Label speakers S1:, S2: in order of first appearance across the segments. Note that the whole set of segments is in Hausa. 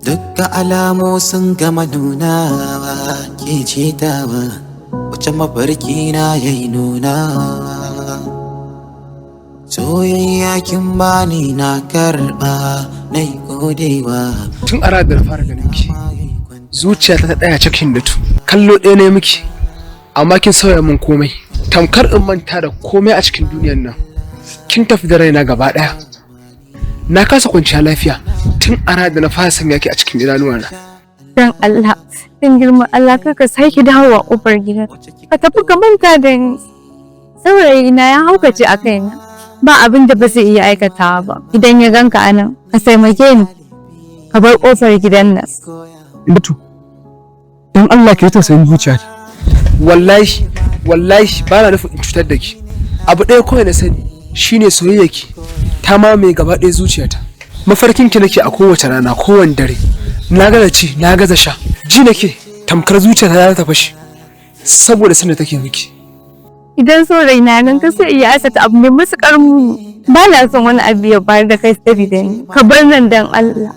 S1: Dukka alamu sun gama nunawa, ke ce tawa, wace mafarki na yayi nunawa. Soyayya kin bani na karɓa, na yi godewa.
S2: Tun a ranar da na fara ganin ki, zuciyata ta tsaya cikin da tu. Kallo ɗaya ne miki, amma kin sauya min komai. Tamkar in manta da komai a cikin duniyar nan. Kin tafi da raina gaba ɗaya. Na kasa kwanciya lafiya tun a ranar da na fara sanya ki a cikin idanuwana.
S3: Dan Allah, dan girman Allah, kar ka sake dawowa kofar gidan. Ka tafi ka manta da ni. Saurayi na ya haukace a kaina. Ba abin da ba zai iya aikatawa ba. Idan ya ganka anan, ka taimake ni. Ka bar kofar gidan nan.
S2: Hindatu, don Allah ki yi tausayin zuciyata. Wallahi, wallahi ba na nufin in cutar da ki. Abu ɗaya kawai na sani shine soyayyarki ta mamaye gaba ɗaya zuciyata. Mafarkin ki nake a kowace rana, kowane dare. Na gaza ci, na gaza sha. Ji nake tamkar zuciyata za ta fashe saboda sanda take miki.
S3: Idan saurayi na nan, ka sai iya aikata abu mai matuƙar muni. Ba na son wani abu ya bayar da kai saboda ni. Ka bar nan dan Allah.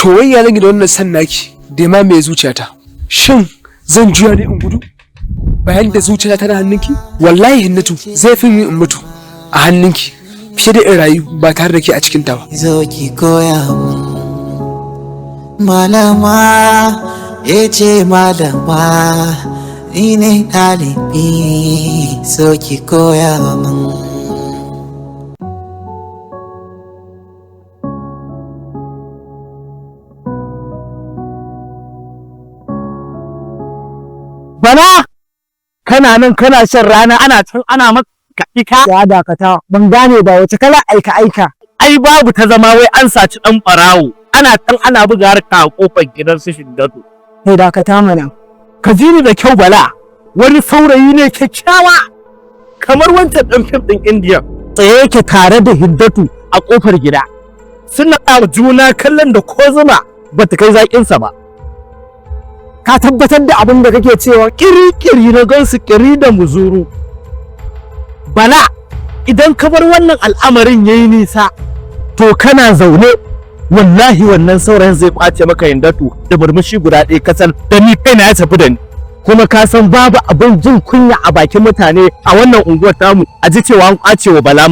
S2: To wai ya zan yi da wannan san naki da ya mamaye zuciyata? Shin zan juya ne in gudu? Bayan da zuciyata tana hannunki? Wallahi Hindatu, zai fi min in mutu a hannunki fiye da in rayu ba tare da ke a cikinta ba.
S1: Zo ki koya mun. Malama, ya ce malama, ni ne ɗalibi, so ki koya mun.
S4: Bala, kana nan kana shan rana, ana can ana maka ika.
S5: Ya dakata, ban gane ba, wace kala aika aika?
S4: Ai babu ta zama, wai an saci dan barawo. Ana can ana buga harka a kofar gidan su Shiddatu.
S5: Kai, dakata mana.
S4: Ka ji ni da kyau, Bala. Wani saurayi ne kyakkyawa kamar wancan dan fim din Indiya. Tsaye yake tare da Hiddatu a kofar gida. Suna wa juna kallon da ko zuma bata kai zaƙinsa ba.
S5: Ka tabbatar da abin da kake cewa?
S4: Kiri-kiri na gansu, kiri da muzuru. Bala, idan ka bar wannan al'amarin yayi nisa, to kana zaune, wallahi wannan saurayin zai kwace maka Hindatu da murmushi guda ɗaya kasal, da ni kaina ya tafi da ni. Kuma ka san babu abin jin kunya a bakin mutane a wannan unguwar tamu a ji cewa an kwace wa Bala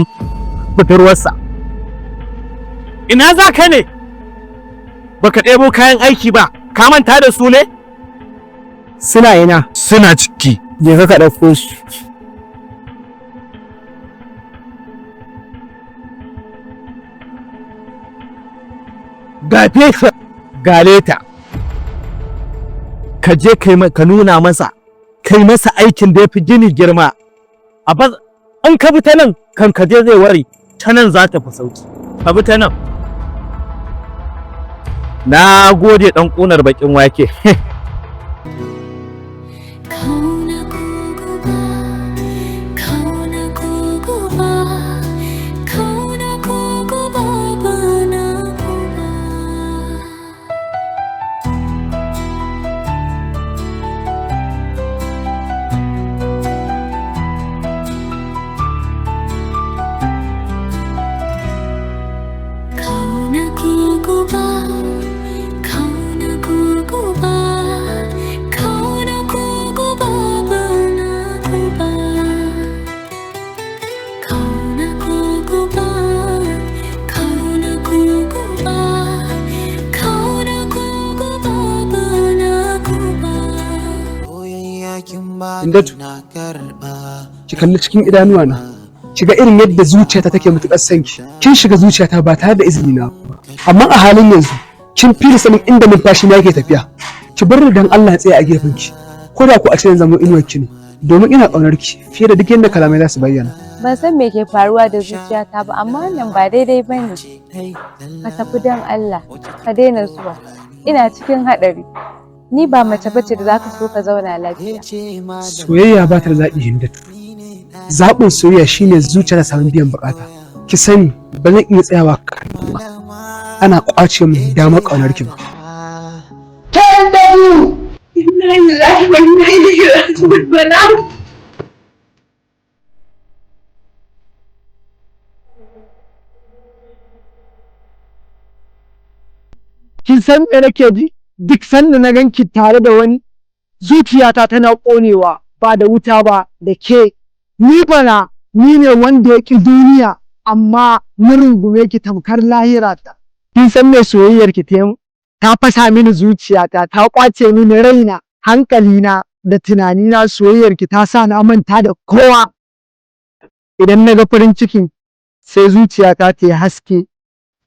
S4: budurwarsa. Ina za ka ne? Baka ɗebo kayan aiki ba, ka manta da su ne?
S5: Suna ina?
S4: Suna ciki.
S5: Je ka ɗauko su.
S4: Ga fesa ga leta, ka je ka nuna masa, kai masa aikin da ya fi gini girma a baz. In ka bi ta nan kan ka je zai ware, ta nan za ta fi sauki, ka bi ta nan. Na gode, dan ƙunar bakin wake.
S6: Kauna ko guba, kauna ko guba, kauna ko guba bana guba. Kauna ko guba, kauna ko guba, kauna ko guba bana guba. Kauna ko guba, kauna ko guba, kauna ko guba bana guba.
S1: Soyayya kin bani
S2: Hindatu.
S1: na karɓa.
S2: Ki kalli cikin idanuwana. Ki ga irin yadda zuciyata take matuƙar son ki. Kin shiga zuciyata ba tare da izini na ba. Amma a halin yanzu kin fi ni sanin inda numfashi na yake tafiya. Ki bar ni dan Allah tsaya a gefen ki. Ko da ku a ce zan zama inuwar ki ne. Domin ina ƙaunar ki fiye da duk yadda kalamai za su bayyana.
S3: Ban san me ke faruwa da zuciyata ba, amma wannan ba daidai ba ne. Ka tafi don Allah, ka daina zuwa. Ina cikin haɗari. Ni ba mace bace da zaka so ka zauna lafiya.
S2: Soyayya ba ta da zaɓi, Hindatu. Zaɓin soyayya shine zuciya ta samu biyan buƙata. Ki sani ba zan iya tsayawa kan ba. Ana ƙwace min damar ƙaunar ki ba.
S3: Inna lillahi wa inna ilaihi raji'un Bala.
S5: Kin san me nake ji? Duk sanda na ganki tare da wani, zuciyata tana ƙonewa ba da wuta ba da ke. Ni bana ni ne wanda ya ƙi duniya amma na rungume ki tamkar lahira ta. Kin san me soyayyar ki ta yi? Ta fasa mini zuciyata, ta ƙwace mini raina, hankalina da tunanina. Soyayyar ki ta sa na manta da kowa. Idan na ga farin cikin sai zuciyata ta yi haske.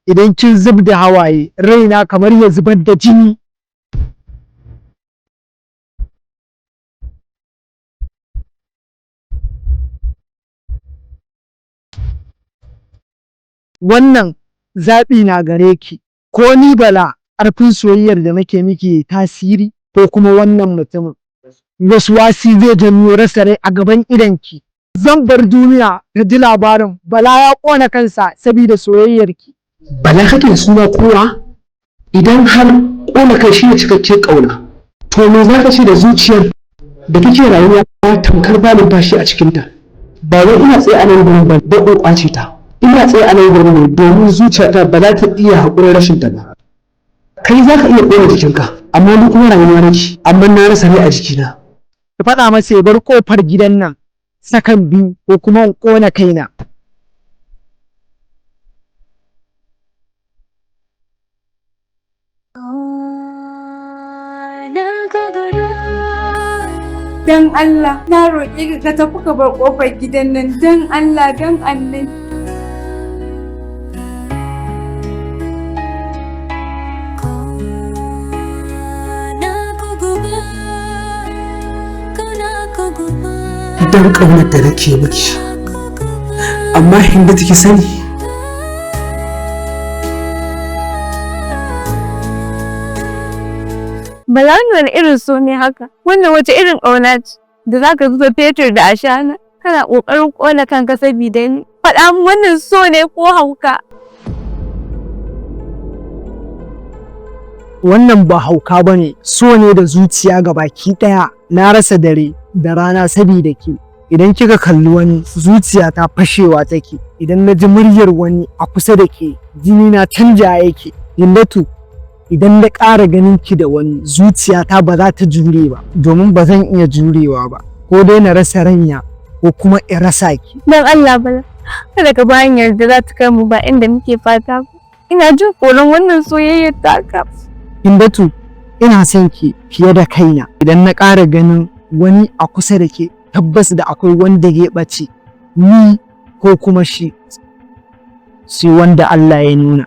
S5: Idan kin zub da hawaye, raina kamar ya zubar da jini. Wannan zaɓi na gare ki, ko ni Bala ƙarfin soyayyar da nake miki tasiri, ko kuma wannan mutumin wasu wasi zai janyo rasa rai a gaban idonki. Zan bar duniya ta ji labarin Bala ya ƙona kansa saboda soyayyarki.
S2: Bala kake da suna kowa? Idan har ƙona kai shi ne cikakken ƙauna, to me za ka ce da zuciyar da kake rayuwa tamkar ba numfashi a cikinta? Ba wai ina tsaye a nan gurin ba don in ƙwace ta. Ina tsaye a nan gurin ne domin zuciyarta ba za ta iya haƙurin rashin ta ba. Kai za ka iya ƙona jikinka, amma ni kuma rayuwa nake, amma na rasa rai a jikina.
S5: Ki faɗa masa ya bar ƙofar gidan nan sakan biyu ko kuma in ƙona kaina.
S3: Dan Allah, na roƙe ka ka tafi ka bar ƙofar gidan nan, dan Allah, dan Allah.
S2: Don ƙaunar da nake miki, amma Hinda take sani.
S3: Bala, wani irin so ne haka? Wannan wace irin ƙauna ce da za ka zuba fetur da ashana? Kana ƙoƙarin ƙona kanka saboda ni. Faɗa min, wannan so ne ko hauka?
S5: Wannan ba hauka ba ne, so ne da zuciya ga baki ɗaya. Na rasa dare da rana sabida ke. Idan kika kalli wani, zuciya ta fashewa take. Idan na ji muryar wani a kusa da ke, jini na canja yake. Hindatu, idan na ƙara ganin ki da wani, zuciyata ba za ta jure ba, domin ba zan iya jurewa ba. Ko dai na rasa raina ko kuma in rasa ki.
S3: Dan Allah Bala, kada ka ba hanyar da za ta kai mu ba inda muke fata ba. Ina jin tsoron wannan soyayyar taka.
S5: Hindatu, ina son ki fiye da kaina. Idan na ƙara ganin wani a kusa da ke, tabbas da akwai wanda ya ɓace, ni ko kuma shi, sai wanda Allah ya nuna.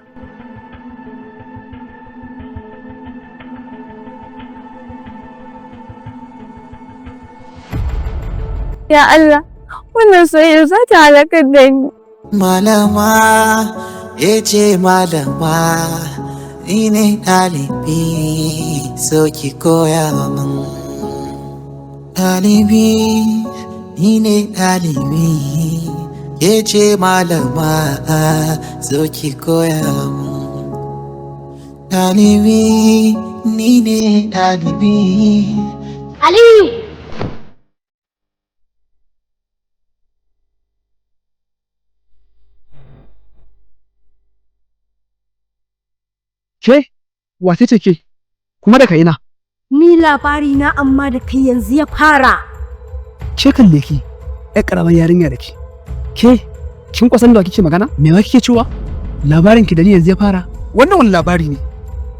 S3: Ya Allah, wannan soyayyar za ta halakar da ni.
S1: Malama, ya ce malama, ni ne ɗalibi, so ki koya min. Ɗalibi, ni ne ɗalibi, ya ce malama, so ki koya min. Ɗalibi, ni ne ɗalibi.
S6: Aliyu!
S2: Ke, wace ce ke? Kuma daga ina?
S6: Ni labari na amma da kai yanzu ya fara.
S2: Ke, kalle ki, ƴar ƙaramar yarinya da ke. Ke, kin kwasan da kike magana? Me ma kike cewa? Labarin ki da ni yanzu ya fara? Wannan wani labari ne?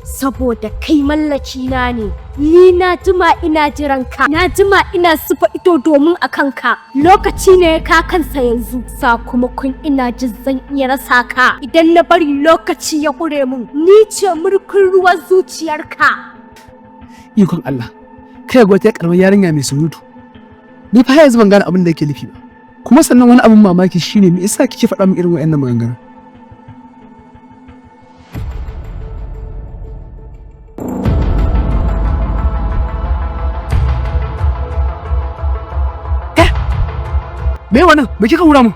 S6: Saboda kai mallaki na ne. Ni na jima ina jiran ka. Na jima ina zuba ido domin a kanka. Lokaci ne ya ka kansa yanzu. Sakamakon ina jin zan iya rasa ka. Idan na bari lokaci ya ƙure mun. Ni ce murkun ruwan zuciyarka.
S2: Ikon Allah. Kai ga wata ƴar ƙaramar yarinya mai surutu. Ni fa har yanzu ban gane abin da yake nufi ba. Kuma sannan wani abin mamaki shine, me yasa kike faɗa min irin waɗannan maganganun? Me wannan? Me kika hura mun?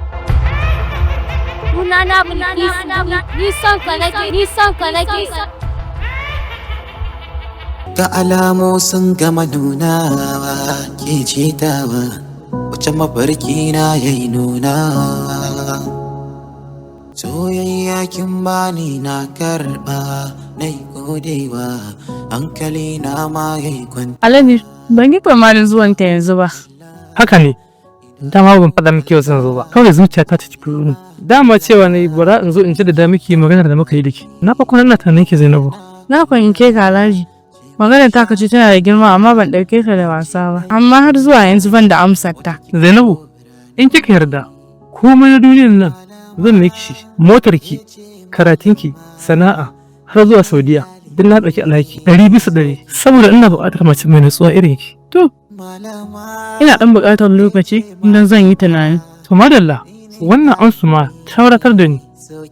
S6: Sunana Bilkisu, ni son ka nake, ni son ka nake.
S1: Ga alamu sun gama nunawa, ke cetawa wace mafarki na yayi nunawa. Soyayya kin bani na karba, na godewa, hankali na ma yayi kwanta.
S3: Alhaji, ban yi tsammanin zuwan ta yanzu ba.
S7: Haka ne, dama ban faɗa miki yau zan zo ba. Kawai zuciyata ta cikin runi. Dama cewa ne bara in zo in ji da da miki maganar da muka yi da ke. Na fa kwana ina tunanin ki, Zainabu.
S3: Na fahimce ka, Alhaji. Maganar ta ce tana da girma, amma ban ɗauke ta da wasa ba. Amma har zuwa yanzu ban da amsar ta.
S7: Zainabu, in kika yarda, komai na duniyar nan zan miki shi. Motarki, karatunki, sana'a, har zuwa Saudiya. Duk na ɗauki alhaki 100%, saboda ina buƙatar mace mai nutsuwa irin ki.
S3: To, ina ɗan buƙatar lokaci don zan yi tunani.
S7: To madalla, wannan amsu ma ta wadatar da ni.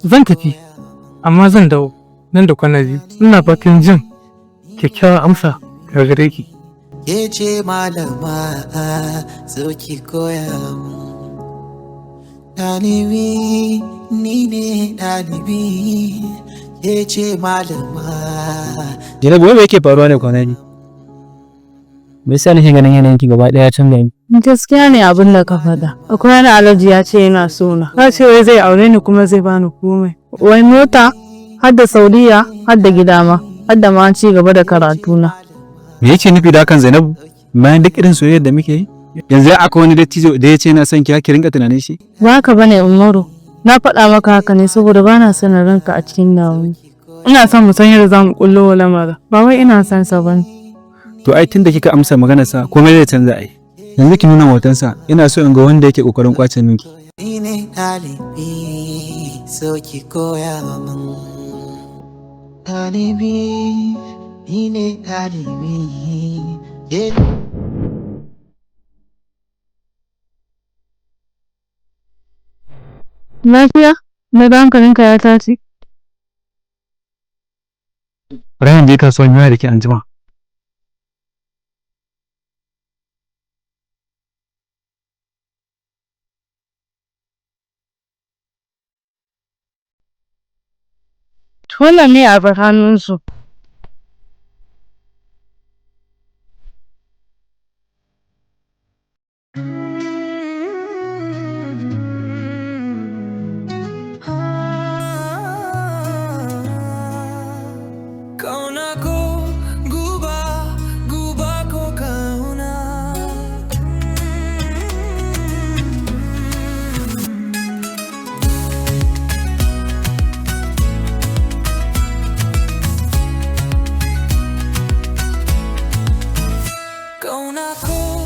S7: Zan tafi, amma zan dawo nan da kwana 2. Ina fatan jin kyakkyawar amsa daga gare ki.
S1: Ke ce malama, zo ki koya mun. Ɗalibi, ni ne ɗalibi, ke ce malama.
S8: Zainabu, wai me yake faruwa ne kwana biyu? Me yasa nake ganin yanayin ki gaba ɗaya ya canza ni?
S3: Gaskiya ne abin da ka faɗa. Akwai wani Alhaji ya ce yana so na. Ya ce wai zai aure ni kuma zai bani komai. Wai mota, har da Saudiya, har da gida ma, har da ma ci gaba da karatuna.
S8: Me yake nufi da hakan, Zainabu? Bayan duk irin soyayyar da muke yi? Yanzu akwai wani dattijo da ya ce yana son ki, ki rinka tunanin shi?
S3: Ba haka bane, Umaru. Na faɗa maka haka ne saboda bana son na ranka a cikin damuwa. Ina son mu san yadda za mu ƙullo wa lamarin. Ba wai ina son sa bane.
S8: To ai tunda kika amsa maganarsa, komai zai canza ai. Yanzu ki nuna hotonsa, ina so in ga wanda yake kokarin kwace miki.
S1: Ni ne ɗalibi, so ki koya mun. Ɗalibi, ni ne ɗalibi, ke
S3: Lafiya? Na ga hankalinka ya tashi.
S8: Bari in je kasuwan yaya da ke anjima.
S3: Wannan ne abin hannunsu.
S1: Kauna ko guba, guba ko kauna. Kauna ko